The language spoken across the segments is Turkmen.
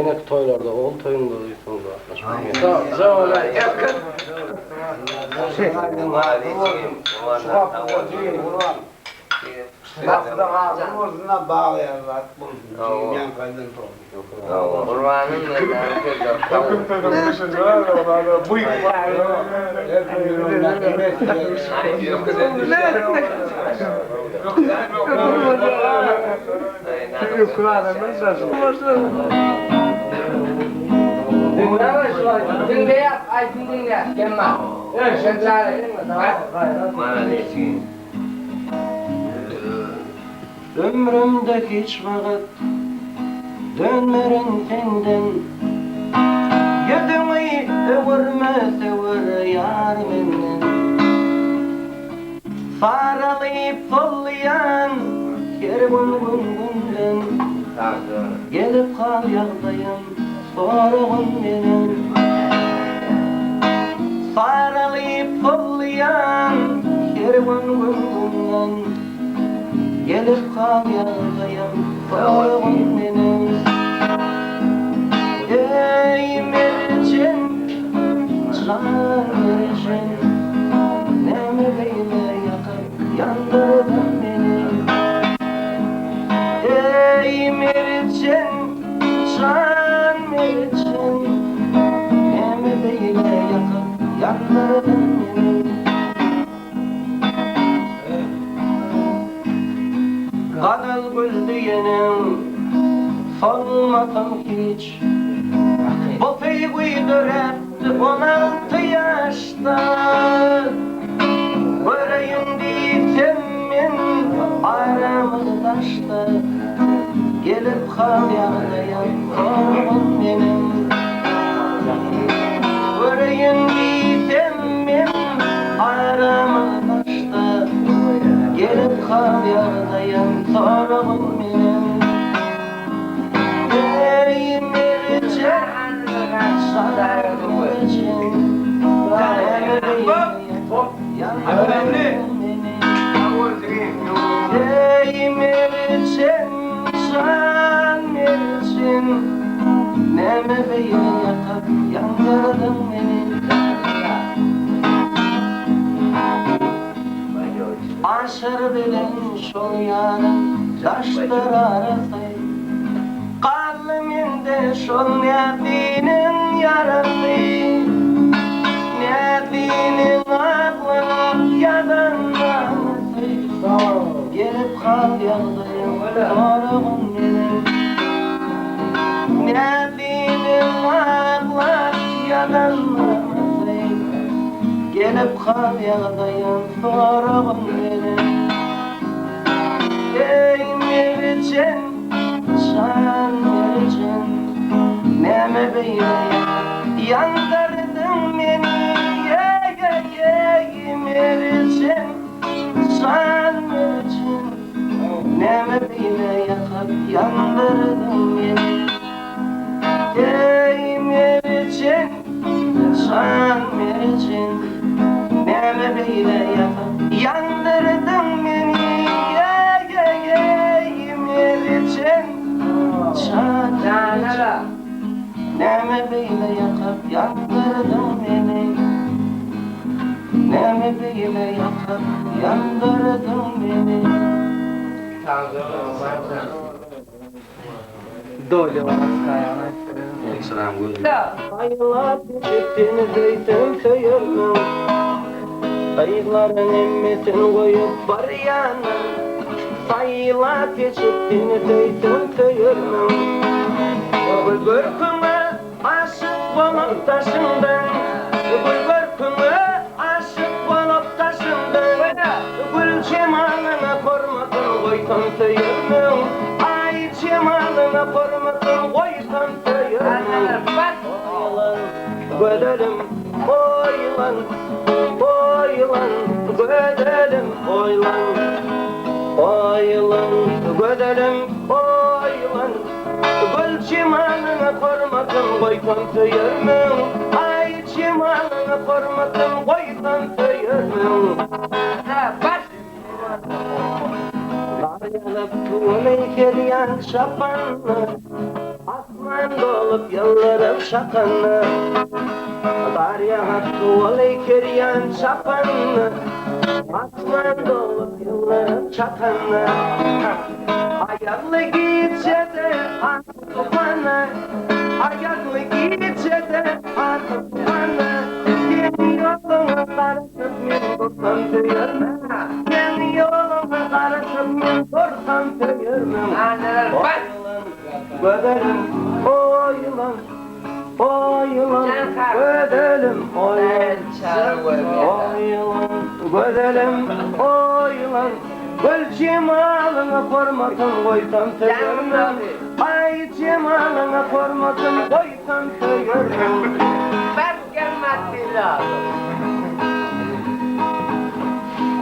Ýeneki toýlarda ogul toýunda soň gatnaşmak. Ömrümde hiç wagt dönmerin senden, Ýüzüňi öwürme söwer ýar menden. Saralyp solýan her gün gün-günden, Gelip hal ýagdaýym soragyn meniň. Saralyp solýan her gün gün-günden, Gelip hal ýagdaýym soragyn meniň. Eý merjen, jan merjen, Näme beýle ýakyp ýandyrdyň meni? Eý merjen, jan merjen, Näme beýle ýakyp ýandyrdyň meni? Gazel gül diýeniň solmasyn hiç. Bu söýgi döräpdi 16 ýaşda. Göreýin diýsem men aramyz daşda. Gelip hal ýagdaýam soragyn meniň. Göreýin diýsem men aramyz daşda. Gelip hal ýagdaýam soragyn meniň. Eý merjen, jan merjen, Eý merjen, jan merjen, Näme beýle ýakyp ýandyrdyň meni? Aşyr bilen şol ýaryň daşdyr arasy, Galdy mende şol näziniň ýarasy. Näziniň aglap ýazan namasy, Gelip hal ýagdaýym soragyn meniň. Näziniň aglap ýazan namasy, Gelip hal ýagdaýym soragyn meniň. Eý merjen, jan merjen, Näme beýle ýandyrdyň meni, Eý merjen, jan merjen, Näme beýle ýakyp ýandyrdyň meni. Eý merjen, jan merjen, Näme beýle ýakyp ýandyrdyň meni, Eý merjen, jan merjen, Näme beýle ýakyp ýandyrdyň meni, Näme beýle ýakyp ýandyrdyň meni. Saýlap seçip seni söýsem söýermen Gyzlaryň hemmesin goýup barýanam Saýlap seçip seni söýsem söýermen Gül görküňe aşyk bolup daşyňdan Gül görküňe aşyk bolup daşyňdan Gül jemalyňa hormatyn goýsam söýermen Aý jemalyňa hormatyn goýsam söýermen Oýlan gözelim oýlan Oýlan gözelim oýlan Oýlan gözelim oýlan Gül jemalyňa hormatyn goýsam söýermen Aý jemalyňa hormatyn goýsam söýermen Gar ýagyp tuwaly gelýän çapanda Asman. Asman dolup ýyldyrym çakanda, Gar ýagyp suwaly kerýän çapanda, Asman dolup ýyldyrym çakanda, Aýazly gijede atly tupanda, Aýazly gijede atly tupanda, Seň ýoluňa garaşyp men dursam söýermen, Seň ýoluňa garaşyp men dursam söýermen. Gözelim, o ýylan, o ýylan, gözelim, o ýylan, o ýylan, gözelim, o ýylan, Gül jemalyňa hormatym goýsam söýermen, Aý jemalyňa hormatym goýsam söýermen.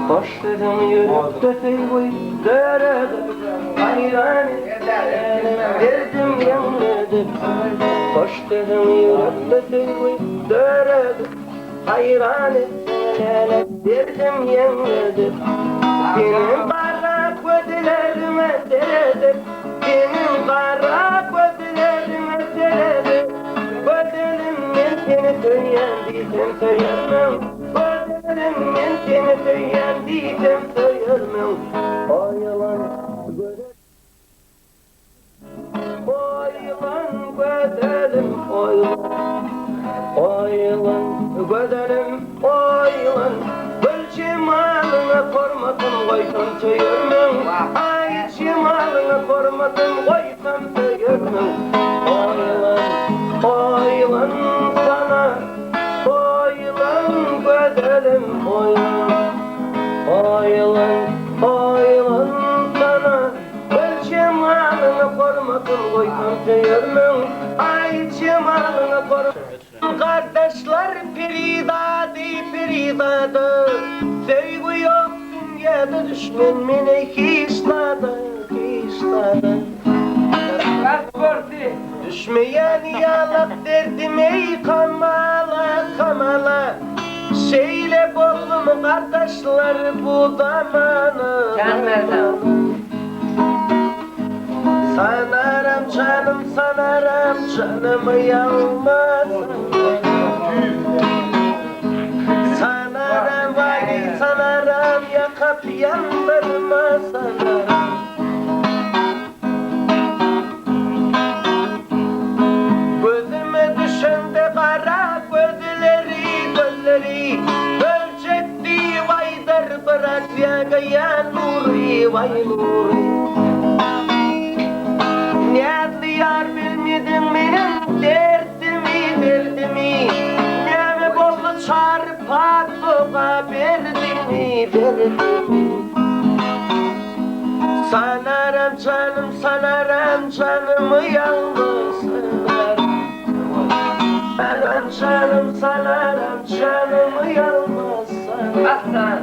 Hoş sözüň ýürekde söýgi döredip, Haýran etdi derdim ýeňledip. Hoş sözüň ýürekde söýgi döredip, Haýran etdi derdim ýeňledip. Seniň gara gözleriňe seredip, Seniň gara gözleriňe seredip, Gözelim men seni söýýän diýsem söýermiň? Gözelim men seni söýýän diýsem söýermiň? O ýylan gözel O ýylan gözelim o ýylan O ýylan gözelim o ýylan Gül jemalyňa hormatym goýsam söýermiň? Aý jemalyňa hormatym goýsam söýermiň? O ýylan o ýylan sana Oýlan gözelim oýlan Oýlan oýlan sana Gül jemalyňa hormatym goýsam söýermiň Aý jemalyňa Gardaşlar perizady perizada Söýgi ýok dünýäde düşmen meni hiç zada hiç zada. Düşmeýän ýalak derdim eý kamala kamala Şeýle boldumy gardaşlar bu zamana Sanaram janym sanaram janymy ýalmasam Sanaram waý sanaram ýakyp ýandyrma sanaram. Gözüme düşende gara gözleri, gözleri, Öljekdi waýdyr biraz ýa Nury, waý Nury. Näzli ýar bilmediň meniň derdimi, derdimi, Näme boldy çarpa soga berdimi, berdimi. Sanaram janym sanaram janymy ýalňyz sanaram Sanaram janym sanaram janymy ýalňyz sanaram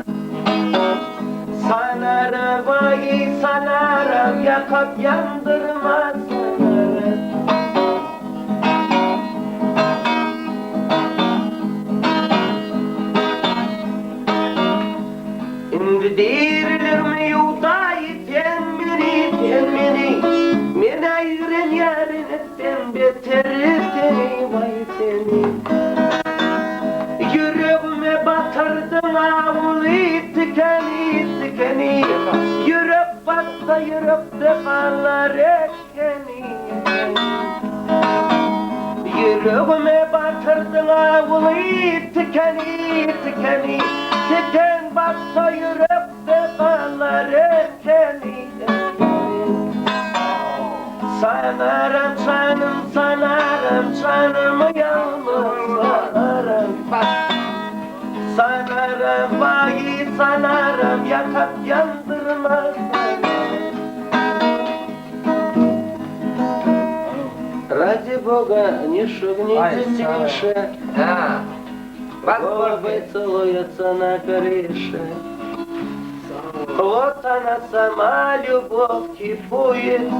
Sanaram waý sanaram ýakyp ýandyrma sanaram. Indi diriligimi ýuwdaý sen meni, sen meni, Men aýrenýärin etden beter seni, waý seni. Ýüregime batyrdyň awuly tikeni, tikeni, Ýürek batsa ýürekde galar ekeni, ekeni. Ýüregime batyrdyň awuly tikeni, tikeni, Tiken batsa ýürekde galar ekeni, ekeni. Sanaram janym, sanaram janymy ýalňyz sanaram. Sanaram waý sanaram ýakyp ýandyrma sanaram. Ради Бога, не шугните тише, Голуби целуются на крыше. Вот она сама, любовь кипует,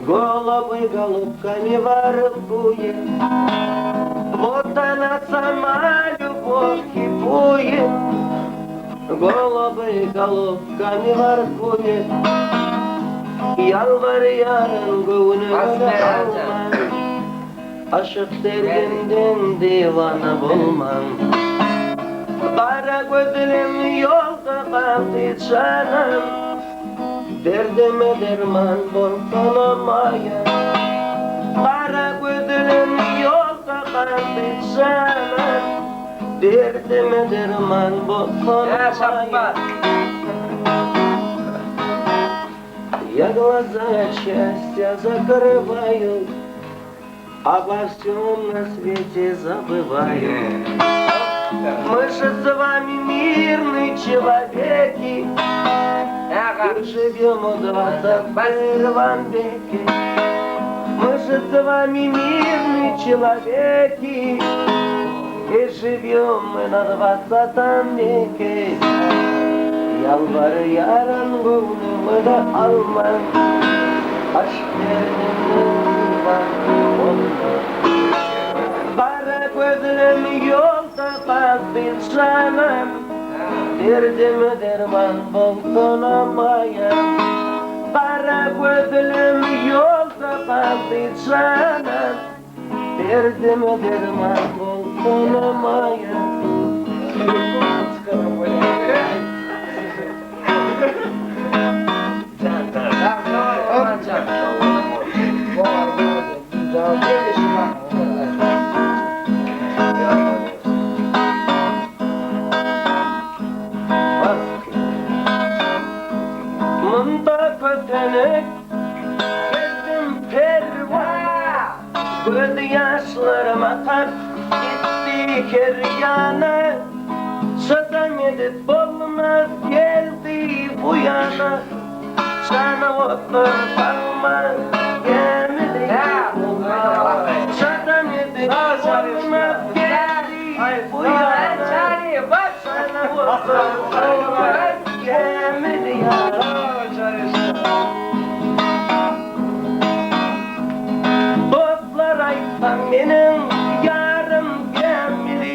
Голубы голубками воркует. Вот она сама, любовь кипует, Голубы голубками воркует. Ýalbarýaryn göwnüňe alma. Aşyk derdinden diwana bolmaň. Gara gözlim ýolda galdy janym. Derdime derman bolsana maýa. Gara gözlim ýolda galdy janym. Derdime derman bolsana maýa. Я глаза от счастья закрываю, Обо всем на свете забываю. Мы же с вами мирные человеки, И живем в 21 веке. Мы же с вами мирные человеки, И живем мы на 20 веке. Ýalbarýaryn göwnüňe-de alman, Aşk derdinden diwana bolma. Gara gözlüm ýolda galdy janym, Derdime derman bolsana maýam. Gara gözlüm ýolda galdy janym, Derdime derman bolsana maýam. Munda kötenek gezdim perwana. Göz ýaşlarym akar gitdi her ýana, Çydam edip bolmaz geldi bu ýana, Jana otlar salma gämili Çydam edip bolmaz geldi bu ýana, Jana otlar salma gämili Dostlar aýtsam meniň ýarym gämili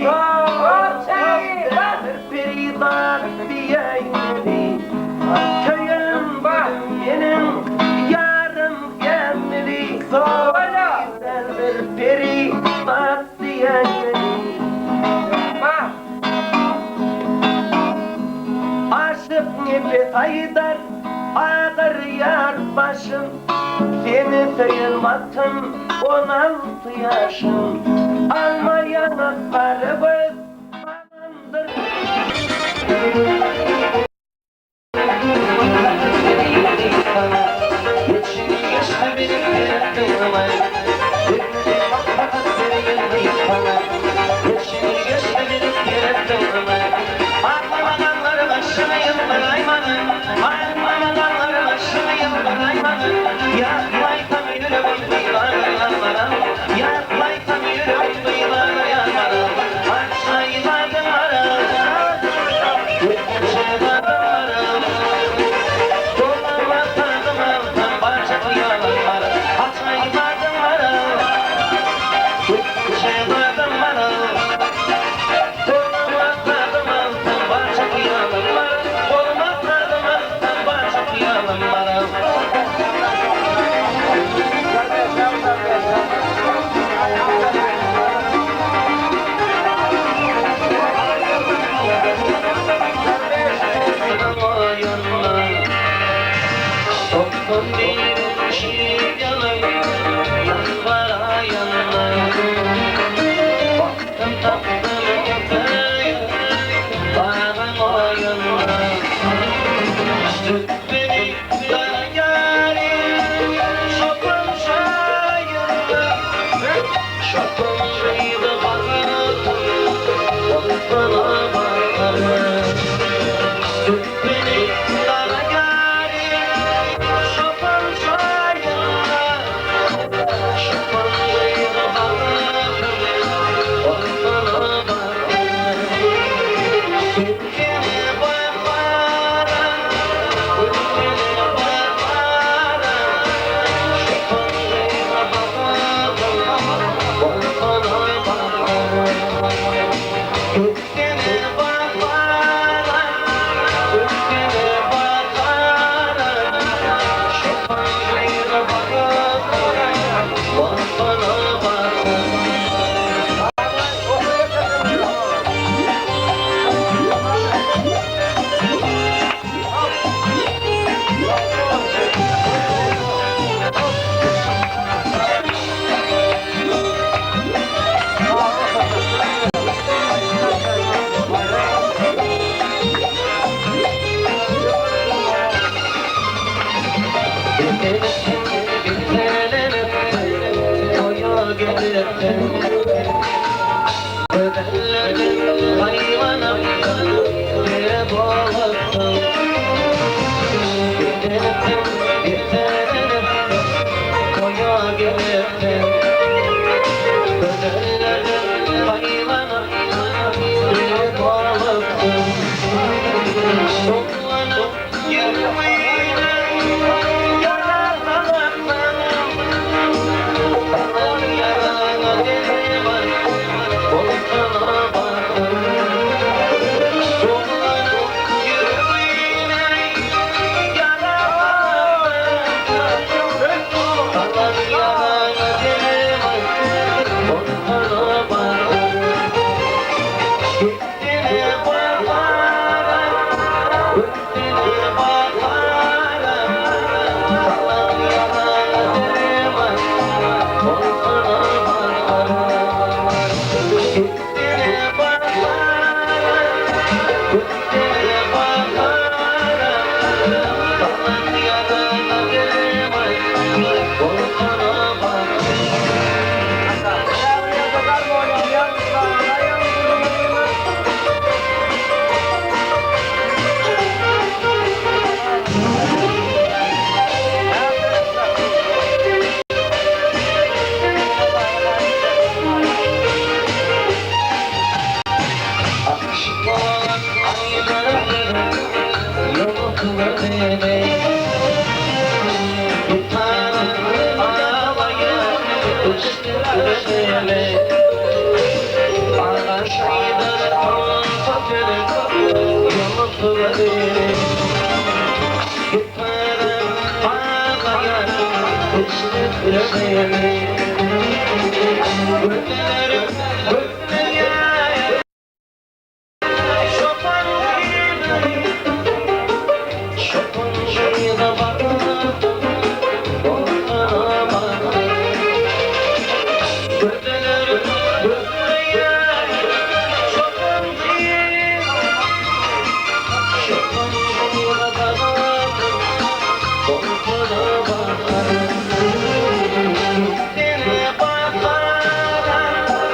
Bir perizat diýäýmeli Söýen meniň ýarym gämili Bir perizat diýäýmeli Aşyk nepes aýdar agyrýar başym. Seni söýen wagtym 16 ýaşym. Alma ýaňak gara göz balamdyr. Gözellerden saýlanyp, döwlet bolypsyň. Soklanyp ýüregime ýara salypsyň. Salan ýaraňa derman bolsana bagtym. Soklanyp ýüregime ýara salypsyň. Salan ýaraňa derman bolsana bagtym. Gitdine baharam, gitdine baharam, Salan ýaraňa derman bolsana bagtym. Gitdine baharam, gitdine baharam, Salan ýaraňa derman bolsana bagtym. Aşyk bolan aýlarym ýoklar meni. Gitaram alaýar yşk meni. Agaçlar toprak ýoklar meni. Gitaram alaýar yşk meni. Gözlerim gözleýär çopan gyzy, Çopan gyza bakyp bolsana bagtym. Gözlerim gözleýär çopan gyzy, Çopan gyza bakyp bolsana bagtym. Gitdine baharam.